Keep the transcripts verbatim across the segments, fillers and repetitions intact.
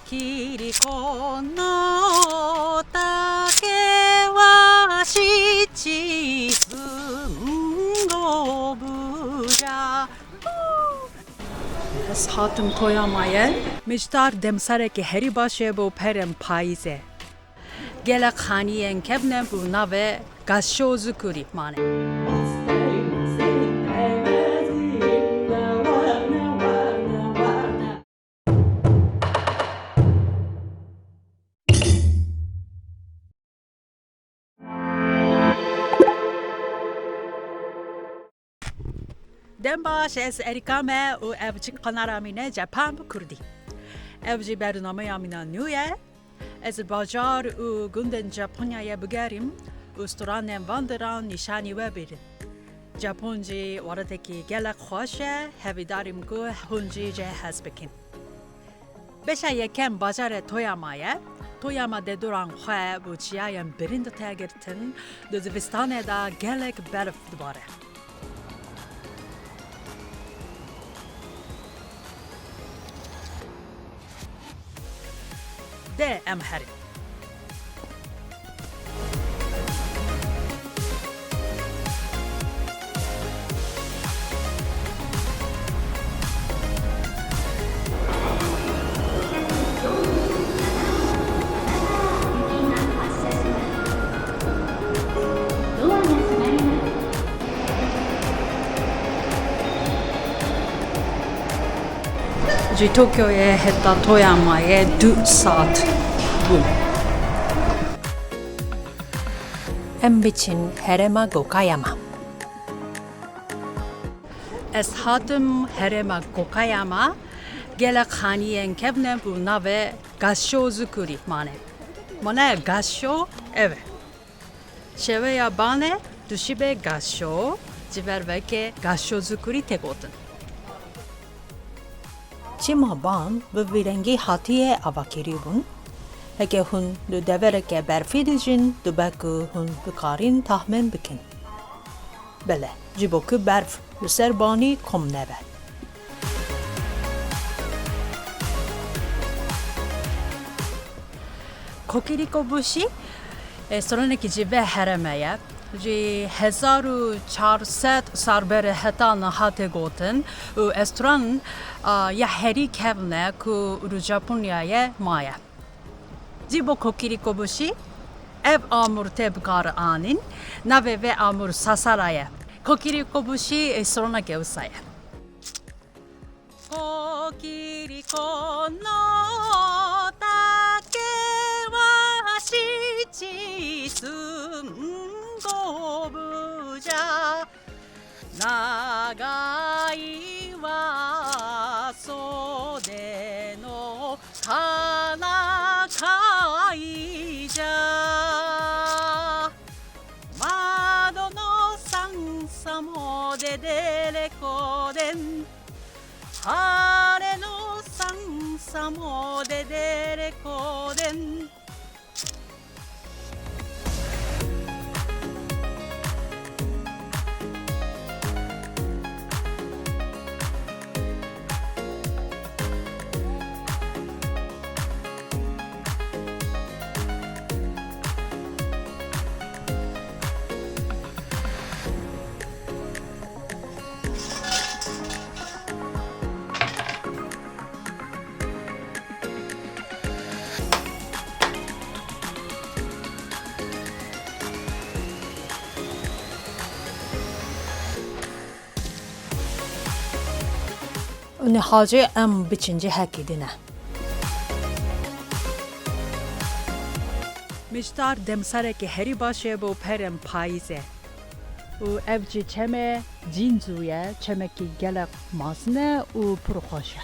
Kokiriko no take wa shichi bungo buja. Ez hatim toya maye. Mijtar demsarekî herî baş e bo perên payîzê. Gelek xaniyên kevne bo navê Gaşo Zukurî mane. Dem baş, ez Erîka me û ev jî kanala mî ne Cepan bi Kurdî. Ev jî bernameya mîna nû ye. Ez bajar û gundên Japonyayê bigerîm û stranên van diran nîşanî we bîrin. Japon jî welatekî gelek xweş e, hevîdarîm ku hûn jî jê hez bikin. Beşa yekem bajarê Toyama ye. Toyama de doran xwe bo çiyayên birîn dite girtin, di zivistanê de gelek berf dibare. De em herin. Ji Tokyoyê heta Toyamayê du saet bû. Em biçin herêma Gokayama. Ez hatim herêma Gokayama, gelek xaniyên kevne bo navê Gaşo Zukurî mane. Mane Gaşo ev e. Şeveya banê duşîbê Gaşo, ji ber veke Gaşo Zukurî tê gotin. Çima ban bi vî rengî hatiye avakirîbûn? Heke hûn li devereke berfî dijîn, dibe ku hûn bikarîn tahmin bikin. Bele, ji bo ku berf li ser banî kom nebe. Kokirikobushi, e, stranekî ji vê herêmê ye. Ji hezar û çar sed sal berê heta niha tê gotin û stran, a, ya herî kevn e ku li Japonyayê maye. Ji bo Kokirikobushi ev amûr tê bikaranîn. Navê vê amûr Sasara ye. Kokirikobushi, e, stranekê wisa ye. Kokiriko no take wa shichi sungo buja. Nagai wa sode no kana kaija. Mado no sansa mo dedere koden. Hare no sansa mo dedere koden. Û niha jî em biçin cihekî din e. Mijtar demsarekî herî baş e bo perên payîzê. Û ev jî çemê Cinzu ye, çemekî gelek mezin e û pir xweş e.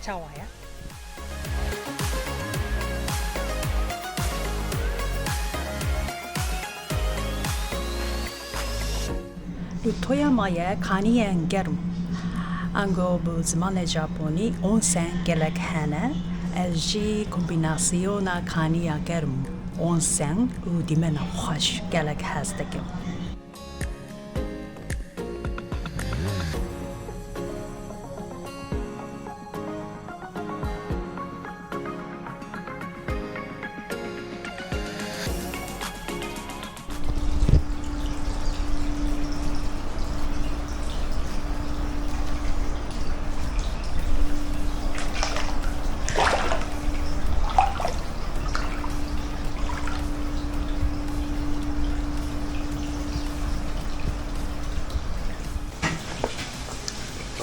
Çawa ye? Li Toyamayê kaniyên germ, ango bi zimanê Japonî onsen, gelek hene. Ez jî kombînasyona kaniya germ, onsen û dîmena xweş gelek hez dikim.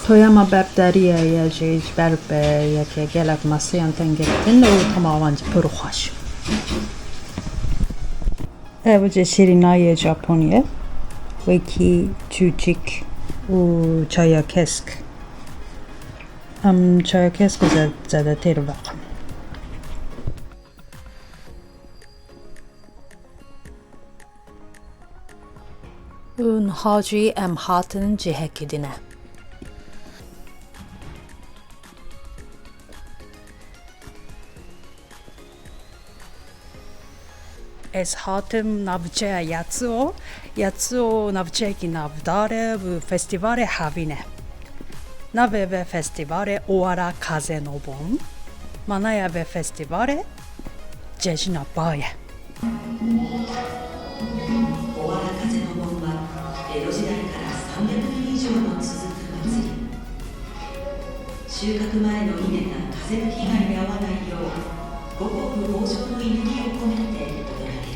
Toyama berdarî ye, ji, ji ber bi yekê gelek masiyan tên girtin û tema wan jî pir xweş. Ev jî şîrînayê Japonî ye, wekî çûçik û çaya kesk. Em çaya kesk û ze-, zêdetir veqin. Û niha jî em hatin cihekî din e. Ez hatim navçeya Yatsuo. Yatsuo navçeyekî navdar e û festîvalê havîn e. Navê vê festîvalê Owara Kazenobon. Manaya vê festîvalê Cejina Ba ye. 終わら風の盆は江戸時代からさんびゃくねん以上も続く祭り。 収穫前の稲が風の被害に遭わないよう、五穀豊穣の祈りを込めて踊られる。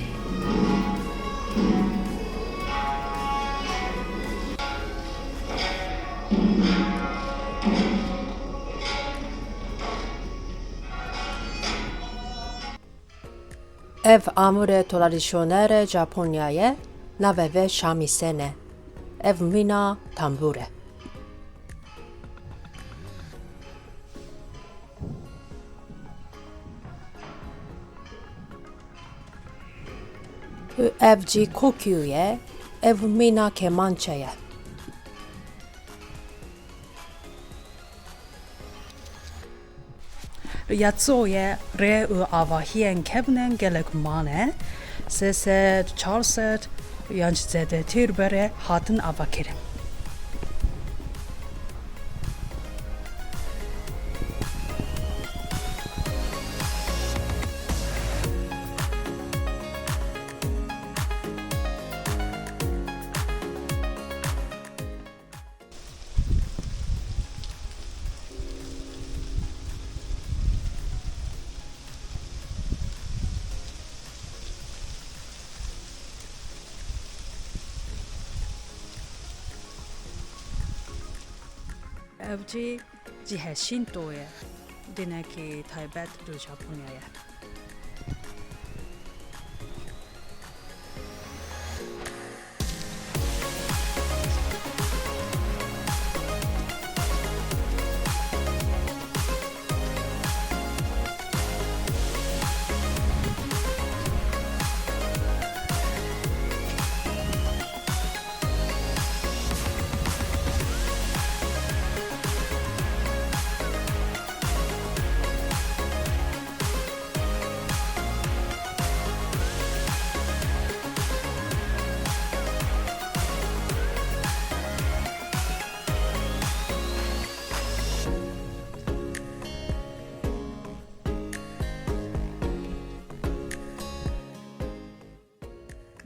Ev amûrê toradîsyonere Japonya ye, navê vê shamisen e. Ev mîna tambûr e. Ev jî kokyu ye, ev mîna kemançe ye. Li Yatsuoyê rê û avahiyên kevnên gelek mane, sê sed, çar sed yan jî zêdetir berê hatin avakirin. Ev cî cihê Şînto ye, dinekî taybet li Japonyayê ye.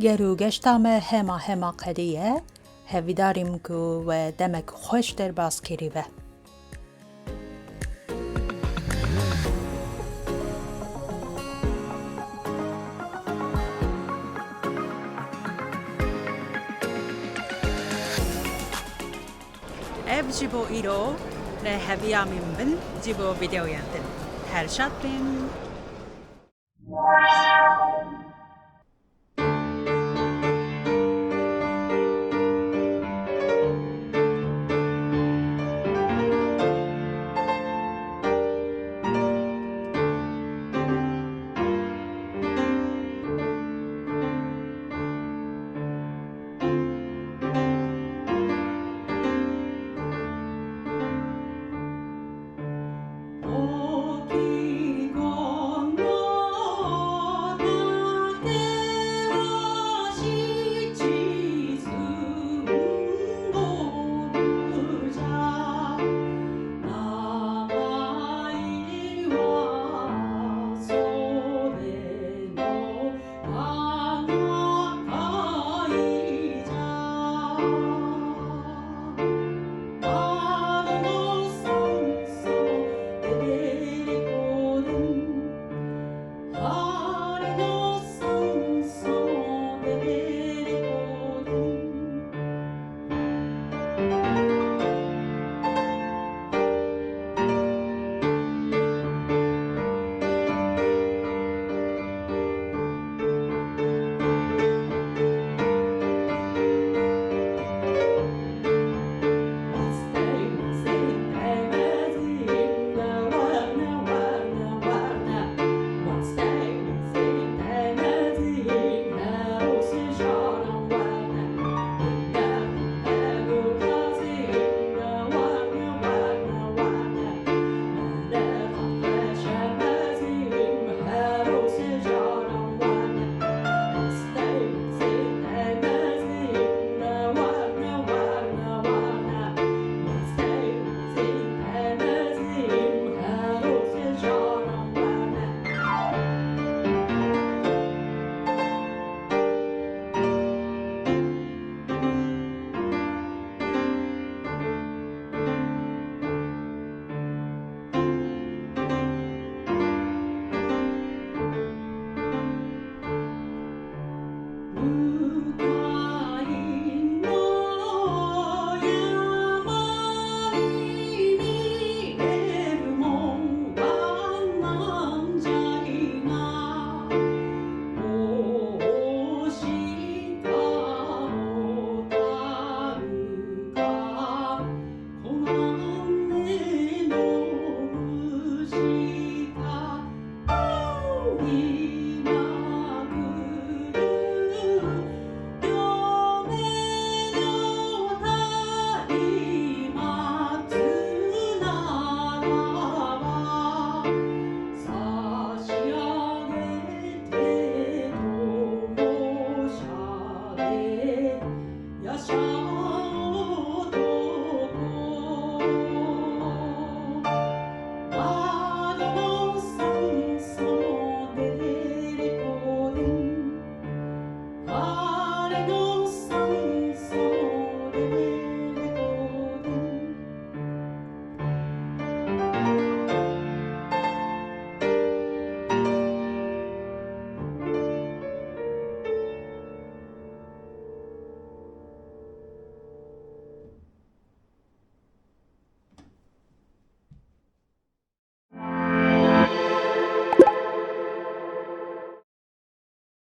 Gelo geşta me hema hema qedî ye, hêvîdar im ku we demek xweş derbas kiribe. Ev ji bo îro, lê hêviya min bin ji bo vîdeoyên din. Her şad bin.